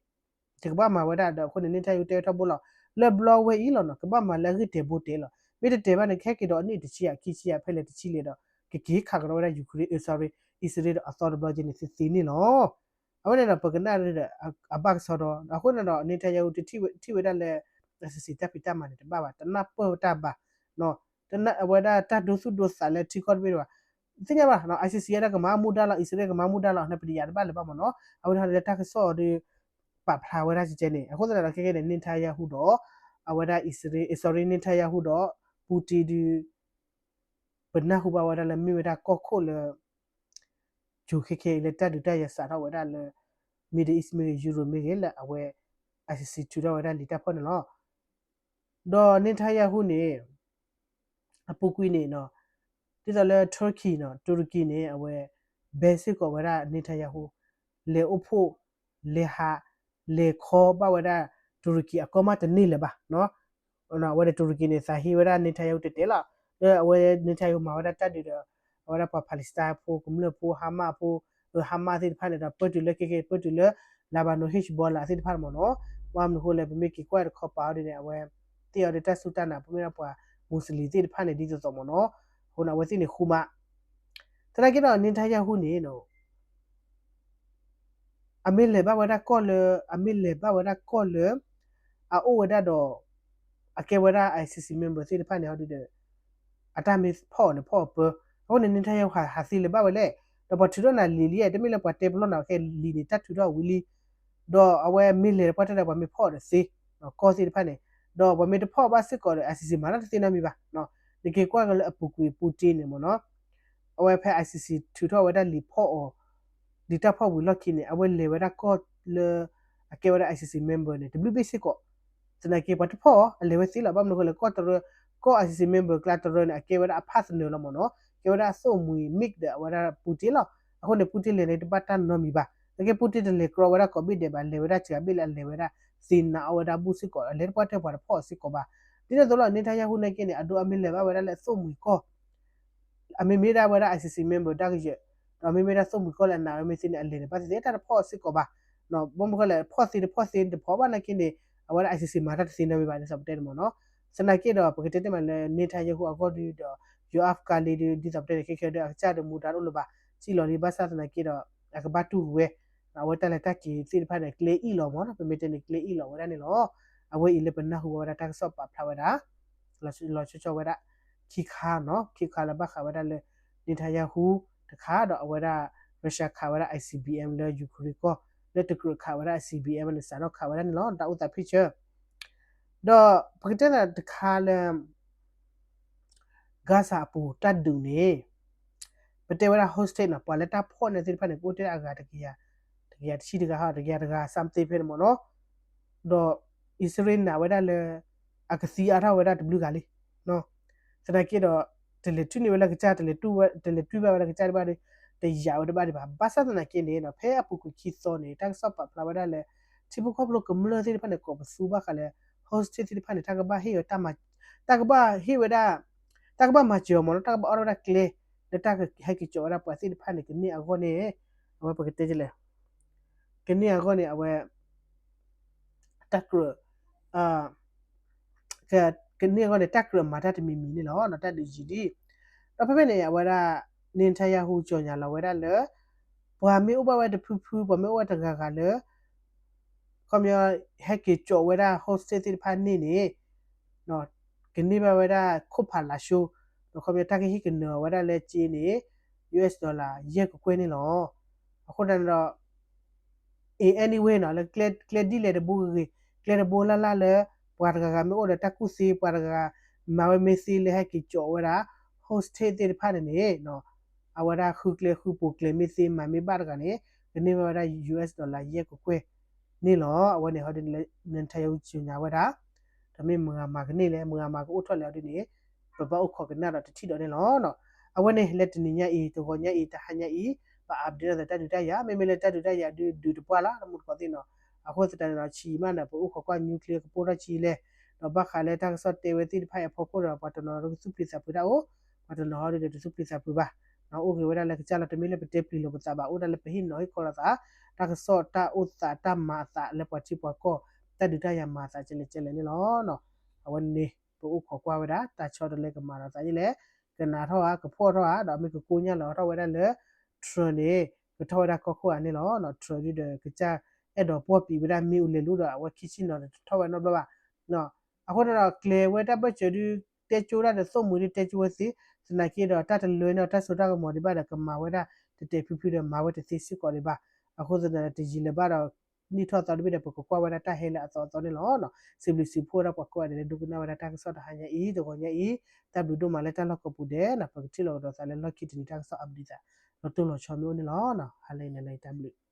ယကဘၣ်မၤဝဲဒၣ်ဒီးအဃိန့ၣ် Netanyahu တဲဝဲထီဘိလီၤ. လၢဘျီဝဲအံၤလီၤနီၤ ကဘၣ်မၤလၢအဂ့ၢ်တဲာ်ဘိတဲာ်လီၤ. မ့ၢ်တတဲာ်ဘၣ်န့ၣ် ကဟဲက့ၤဒီးအနံၣ်တဆံယၤ ခံဆံယၤ ဖဲလဲၣ်တဆံလဲၣ်ဒီး ကက့ၤခးကဒီးဝဲဒၣ် Ukraine, sorry, အံၣ်စရ့လးဒီးအသီတဘျီကဲန့ၣ်သ့သ့န့ၣ်လီၤ. အဝဲန့ၣ်ဒီးပကနၣ်ဒီး အဘၣ်ကစီဒီ အဃိန့ၣ်ဒီး Netanyahu တထံၣ်ဝဲဒၣ်လၢ I C C တၢ်ဖံးတၢ်မၤန့ၣ်တဘၣ်ဘၣ် တနၢ်ပၢၢ်တၢ်ဘၣ် တနၢ်အဝဲဒၣ်တၢ်ဒိသူၣ်ဒိသးလၢထံကီၢ်တဘ့ၣ်ဘၣ်. သ့ၣ်ညါဘၣ် I C C ဒၣ်ကမၤမူဒါလီၤ အံၣ်စရ့လးကမၤမူဒါလီၤ နပဒံးယၤတဘၣ်လၢၤဘၣ်မ့ၢ်နီၤ. အဝဲဒၣ်လၢတၢ်ကစီၣ်ဒီး ပာ်ဖျါဝဲဒၣ်ကဲန့ၣ် အဃိသတးဒီးခဲကဲန့ၣ် Netanyahu ဒီး အဝဲဒၣ်အံၣ်စရ့လး sorry, Netanyahu ဒီး Putin ဒီး ပနၢ်ဟူဘၣ်ဝဲဒၣ်လၢမ့ၢ်ဝဲဒၣ်ကီၢ်ခိၣ်လၢ ကၠိခဲခဲအံၤလၢတၢ်ဒုးတၢ်ယၤစးထီၣ်ဝဲဒၣ်လၢ Middle East မ့ၢ်ဂ့ၤ Europe မ့ၢ်ဂ့ၤလၢအဝဲ ICC ထုးထီၣ်ဝဲဒၣ်လံာ်တၢ်ဖီၣ်န့ၣ်လီၤ. ဒီး Netanyahu န့ၣ် အပူၤကွံာ်န့ၣ် ဒ်သိးလၢ Turkey နီၤ တူရကံန့ၣ် အဝဲ ဘဲစ့ၢ်ကီးဝဲဒၣ် Netanyahu လဲၤအိၣ်ဖှိၣ် လဲၤဟး လဲၤခီဘၣ်ဝဲဒၣ် တူရကံအကီၢ်မးတန့ၢ်လၢၤဘၣ်. အဝဲန့ၣ်တူရကံန့ၣ် သးဟ့ဝဲဒၣ် Netanyahu တဲတဲလီၤ. လၢအဝဲ Netanyahu မၤဝဲဒၣ်တၢ်ဒုးဒီး အဝဲဒၣ်ပှၤ Palestine ဖိ ကမျၢၢ်ဖိ Hamas ဖိ Hamas သ့ၣ်တဖၣ်န့ၣ်ဒီး ပၢတုၤလၢခဲကဲ ပၢတုၤလၢ Lebanon Hezbollah သ့ၣ်တဖၣ်မ့ၢ်နီၤ. ဘၣ်မနုၤအဃိလဲၣ် ပမ့ၢ်က့ၤကွၢ်တခီပၤအီၤဒ်န့ၣ် အဝဲ သ့ၣ်အီၤဒီးတၢ်စူၢ်တၢ်နာ် ပမ့ၢ်ဒၣ်ပှၤ Muslim သ့ၣ်တဖၣ်န့ၣ် ဒ်သိးသိးမ့ၢ်နီၤ. အဃိန့ၣ် အဝဲသ့ၣ်န့ၣ်ဃူမး သနာ်က့ဒီး Netanyahu န့ၣ် အမ့ၢ်လဲၤဘၣ်ဝဲဒၣ်ကီၢ်လၢ အမ့ၢ်လဲၤဘၣ်ဝဲဒၣ်ကီၢ်လၢ အအိၣ်ဝဲဒၣ်ဒီး အကဲဝဲဒၣ် ICC member သ့ၣ်တဖၣ်န့ၣ် ဟီဒုဒီး အတၢ်မ့ၢ်ဖီၣ်အီၤန့ၣ် ဖီၣ်အီၤပၢ အဃိန့ၣ် Netanyahu ဟးသ့လၢၤဘၣ်ဝဲလဲၣ်. ဒီးပှၤထုးထီၣ်နၤလံာ်လံ တမ့ၢ်လၢပှၤတဲပလီၢ်နၤခဲလံာ်န့ၣ် တၢ်ထုးထီၣ်ဝံၤလံ ဒီးအဝဲမ့ၢ်လဲၤတပှၢ်တၢၢ်ဒီး ပှၤမ့ၢ်ဖီၣ်အီၤတသ့ ကီၢ်သ့ၣ်တဖၣ်န့ၣ် ဒီးပှၤမ့ၢ်တဖီၣ်ဘၣ်စ့ၢ်ကီးဒီး ICC မၤတၢ်တသ့နီတမံၤဘၣ်. နက့ၤကွၢ်ကလၢအပူၤကွံာ် Putin န့ၣ်မ့ၢ်နီၤ အဝဲဖဲ ICC ထုးထီၣ်ဝဲဒၣ်လံာ်ဖီၣ်အီၤ လံာ်တၢ်ဖီၣ်ဝံၤလီၢ်ခံန့ၣ် အဝဲလဲၤဝဲဒၣ်ကီၢ်လၢ အကဲဝဲဒၣ် ICC member န့ၣ် တဘျုးဘ့ၣ်စ့ၢ်ကီး သနာ်က့ပှၤတဖီၣ်အီၤ အလဲၤဝဲသ့လီၤ. ဘၣ်မနုၤအဃိလဲၣ် ကီၢ်တရၢ ကီၢ် ICC member ကျါတရၢန့ၣ် အကဲဝဲဒၣ်အဖးသနၢၤလီၤမ့ၢ်နီၤ ကဲဝဲဒၣ်အသိၣ်မှံၤ mix ဒီးအဝဲဒၣ် Putin လီၤ. အဃိန့ၣ် Putin လဲၤန့ၣ်တဘၣ်တၢ်နီတမံၤဘၣ်. သနာ်က့ Putin တလဲၤကြီဝဲဒၣ်ကိးဘ့ၣ်ဒဲးဘၣ် လဲၤဝဲဒၣ်စှၤဘ့ၣ်လၢအလဲၤဝဲဒၣ်သ့နးအီၣ်ဝဲဒၣ်ဘူၣ်စ့ၢ်ကီး အလဲၤတပှၢ်တၢၢ်ပှၤတဖီၣ်အီၤစ့ၢ်ကီးဘၣ်. ဒ်န့ၣ်အသိးလီၤ Netanyahu သနာ်က့န့ၣ် အဒိအမ့ၢ်လဲၤဘၣ်ဝဲဒၣ်လၢအသိၣ်မှံၤကီၢ် အမ့မ့ၢ်ဒၣ်ဝဲဒၣ် ICC member တၢ်ကယၢၤ ဒီးမ့မ့ၢ်ဒၣ်သိၣ်မှံၤကီၢ်လၢအနာ်ဝဲမ့ၢ်သ့န့ၣ် အလဲၤန့ၣ် ဘၣ်သ့ၣ်သ့ၣ်တၢ်တဖီၣ်စ့ၢ်ကီးဘၣ်. ဘၣ်မနုၤဃိလဲၣ် ဖီၣ်သ့တဖီၣ်သ့တဖီၣ်ဘၣ်သနာ်က့န့ၣ် အဝဲဒၣ် ICC မၤတၢ်တသ့နီတမံၤဘၣ် ဒ်သိးပတဲန့ၣ်မ့ၢ်နီၤ. သနာ်က့ဒီး ပကတဲတ့ၢ်မးလၢ Netanyahu အဂီၢ်ဒုဒီး Yoav Gallant ဒု ဒ်သိးပတဲန့ၣ် ခဲခဲဒီး အကစၢ်ဒီးမူဒါတအိၣ်လၢၤဘၣ် စံၣ်လီၤလံ ဘၣ်ဆၣ်သနာ်က့ဒီး အကဘၣ်တူၢ်ဝဲ အဝဲတၢ်လဲၤတၢ်က့ၤသ့ၣ်တဖၣ်န့ၣ် ကျဲအံၣ်လီၤမ့ၢ်နီၤ ပမ့ၢ်တဲန့ၣ် ကျဲအံၣ်လီၤဝဲဒၣ်န့ၣ်လီၤ. အဝဲအံၤလၢပနၢ်ဟူဝဲဒၣ်တၢ်ကစီၣ်ပာ်ဖျါဝဲဒၣ် လီၤဆီဆီဝဲဒၣ် ခံခါနီၤ ခံခါလၢဘၣ်ဃးဝဲဒၣ်လၢ Netanyahu တခါ ဒီးအဝဲဒၣ် Russia ခးဝဲဒၣ် ICBM လၢ Ukraine ကီၢ် လၢတကြၢးခးဝဲဒၣ် ICBM န့ၣ် စးထီၣ်ခးဝဲဒၣ်န့ၣ်လီၤ တၢ်အိၣ်သး picture ဒီးပကတဲန့ၣ်တခါလၢ Gaza အပူၤတၢ်ဒုးန့ၣ် ပတဲဝဲဒၣ် hostage နီၤ ပှၤလၢတၢ်ဖီၣ်န့ၢ်သ့ၣ်တဖၣ်န့ၣ် ကအိၣ်ထဲအဂၤတကယၤ တကယၤတဆံတဂၤဟီ တကယၤတဂၤ something ဖဲန့ၣ်မ့ၢ်နီၤ. ဒီးအံၣ်စရ့လးနာ်ဝဲဒၣ်လၢ အကသံအါထီၣ်ဝဲဒၣ်တဘျုးဂၤလံ သနာ်က့ဒီး တလဲၤထံၣ်န့ၢ်ဝဲလၢကစၢ် တလဲၤတွံၢ်ဘၣ်ဝဲဒၣ်ကစၢ်တဘၣ်ဒီး တယာ်ဝဲတဘၣ်ဒံးဘၣ်. ဘၣ်ဆၣ်သနာ်က့န့ၣ် ဖဲအပူၤကွံာ်ခံသီန့ၣ် တၢ်ကစီၣ်ပာ်ဖျါဝဲဒၣ်လၢ ထံဖိကီၢ်ဖိကမျၢၢ်သ့ၣ်တဖၣ်န့ၣ် ကိးပသူဘၣ်ဃးလၢ hostage သ့ၣ်တဖၣ်န့ၣ် တၢ်ကဘၣ်ဟ့ၣ်ဝဲ တၢ်ကဘၣ်ဟ့ၣ်ဝဲဒၣ် တၢ်ကဘၣ်မၤစၢၤအီၤမ့ၢ်နီၤ တၢ်ကဘၣ်အီၣ်ထီၣ်ဝဲဒၣ်ကျဲ လၢတၢ်ကဟဲက့ၤကၠီးဝဲဒၣ်ပှၤသ့ၣ်တဖၣ်န့ၣ် ကန့ၢ်အဂီၢ်န့ၣ် အဝဲပကတဲလဲၣ် ကန့ၢ်အဂီၢ်န့ၣ် အဝဲ တၢ်ကြၢး ကန့ၢ်အဂီၢ်န့ၣ် တၢ်ကြၢးမၤတၢ်တမံၤမံၤန့ၣ်လီၤ တၢ်ဒုးယံာ်ဒံး. ဒီးဖဲဖဲန့ၣ် အဝဲဒၣ် Netanyahu ကၠီၣ်ညါလီၤဝဲဒၣ်လၢ ပှၤမ့ၢ်အိၣ်ဘၣ်ဝဲတဖုဖု ပှၤမ့ၢ်အိၣ်ဝဲတဂၤဂၤလၢ ခီပညီ ဟဲက့ၤကၠီးဝဲဒၣ် hostage သ့ၣ်တဖၣ်န့ၣ်န့ၣ် ကန့ၢ်ဘၣ်ဝဲဒၣ်ခိၣ်ဖးလးၡိ ဒီးခီပညီတၢ်ကဟ့ၣ်ကနၢၤဝဲဒၣ်လၢက့န့ၣ် US dollar ယဲၢ်ကကွဲၢ်န့ၣ်လီၤ. အဃိသတးန့ၣ်ဒီး in any way နီၤ လၢကျဲဒ်လဲၣ်တဘိဂ့ၤဂ့ၤ ကျဲတဘိလၢ်လၢ်လၢ ပှၤတဂၤဂၤမ့ၢ်အိၣ်ဒီးတၢ်ကူၣ်သ့ ပှၤတဂၤဂၤမၤဝဲမ့ၢ်သ့လၢဟဲက့ၤကၠီးဝဲဒၣ် hostage သ့ၣ်တဖၣ်န့ၣ်န့ၣ် အဝဲဒၣ်ဃုကျဲဃုပိာ်ကျဲမ့ၢ်သ့မၤမ့ၢ်ဘၣ်တဂၤန့ၣ် ကန့ၢ်ဘၣ်ဝဲဒၣ် US dollar ယဲၢ်ကကွဲၢ်န့ၣ်လီၤ. အဝဲန့ၣ်ဟီဒ်န့ၣ်လၢ Netanyahu ကၠီၣ်ညါဝဲဒၣ် ဒီးမ့ၢ်မဂၤမၤကန့ၢ်လဲၣ် မဂၤမၤကအိၣ်ထီၣ်လဲၣ်အီၤဒ်န့ၣ် ပဘၣ်အိၣ်ခိးကနၣ်ဒီးတထံၣ်ဒီးန့ၣ်လီၤ. အဝဲန့ၣ် လၢတနံၤညါအံၤ တဂီၤညါအံၤ တဟါညါအံၤ ပ update ဒီးတၢ်ဒုးတၢ်ယၤ မ့မ့ၢ်လၢတၢ်ဒုးတၢ်ယၤဒုးဒုးတပှၢ်လီၤ တမူတကိးသ့ၣ်နီၤ. အဃိသတးန့ၣ်ဒီး ဆံးမးန့ၣ် ပအိၣ်ခိးကွၢ် nuclear ကပိၢ်ထီၣ်ဆံးလဲၣ် ဒီးဘၣ်ဃးလၢတၢ်ကစီၣ်တဲဝဲသ့ၣ်တဖၣ်အံၤအဖီခိၣ်ဒီး ပှၤတနီၤကသူၣ်ပျံၤသးဖုးတၢ်အိၣ် ပှၤတနီၤဟီဒ်ဒီးတသူၣ်ပျံၤသးဖုးဘၣ် အိၣ်ဂ့ၤဝဲဒၣ်လၢကစၢ်လီၤ တမ့ၢ်လၢပတဲပျံၤလိာ်ပသးဘၣ် အိၣ်ဒၣ်လၢပဟ့ၣ်နီၤဟ့ၣ်ခီလိာ်သး တၢ်ကစီၣ်တၢ်အိၣ်သးတၢ်မၤအသးလၢပှၤထံပှၤကီၢ် တၢ်ဒုးတၢ်ယၤမၤအသးကဲလဲၣ်ကဲလဲၣ်န့ၣ်လီၤ. အဝဲန့ၣ် ပအိၣ်ခိးကွၢ်ဝဲဒၣ် တၢ်ဆီတလဲကမၤဒီးသးဒ်လဲၣ် ကနးထီၣ်ဧါ ကဖှီၣ်ထီၣ်ဧါ ဒီးမ့ၢ်ကကိညၢ်လီၤထီၣ်ဝဲဒၣ်လၢ Trump န့ၣ် ကထီၣ်ဝဲဒၣ်ကီၢ်ခိၣ်ဧါန့ၣ်လီၤ. Trump ဒုဒီးကစၢ်အဲၣ်ဒိးပှီၢ်ပံးဝဲဒၣ်မ့ၣ်အူလဲၤလူၤဒီး အဝဲခံဆံနီၤဒီးတထီၣ်ဝဲနီတဘျီဘၣ် အဃိန့ၣ်ဒီး ကျဲၤဝဲတၢ်ဘၢၣ်စၢၤဒု တဲကၠိဒၣ်ဒီးသိၣ်မှံၤဒု တဲကၠိဝဲသ့, သနာ်က့ဒီး တၢ်တလၢန့ၢ်အီၤတၢ်စိတၢ်ကမီၤဒံးဘၣ်ဒီး ကမၤဝဲဒၣ်တတဲာ်ဖုဖုဒီး မၤဝဲတသ့စ့ၢ်ကီးဒံးဘၣ်. အဃိသတးဒီး တယံာ်လၢၤဘၣ်ဒီး နံၣ်ထီၣ်သီတဘ့ၣ်ဒီး ပကကွၢ်ဝဲဒၣ်တၢ်ဟဲလၢအသီအသီန့ၣ်လီၤ. စံးဘျုးစံးဖှိၣ်ဝဲဒၣ်ပှၤကိးဂၤဒဲးလၢဒိကနၣ်ဝဲဒၣ်တၢ်ကစီၣ်တဟါညါအံၤ တဂီၤညါအံၤ, တၢ်ဘျုးဒိၣ်မးလၢတၢ်လီၢ်ကိးပူၤဒဲးန့ၣ် ပကထံၣ်လိာ်ကဒီးသးလၢလီၢ်ခံတနံၤတၢ်ကစီၣ် update သး လီၤတိၢ်လီၤဆီမ့ၢ်အိၣ်န့ၣ်လီၤ. ဟါလၢအံၤန့ၣ်လၢတၢ်ဘျုး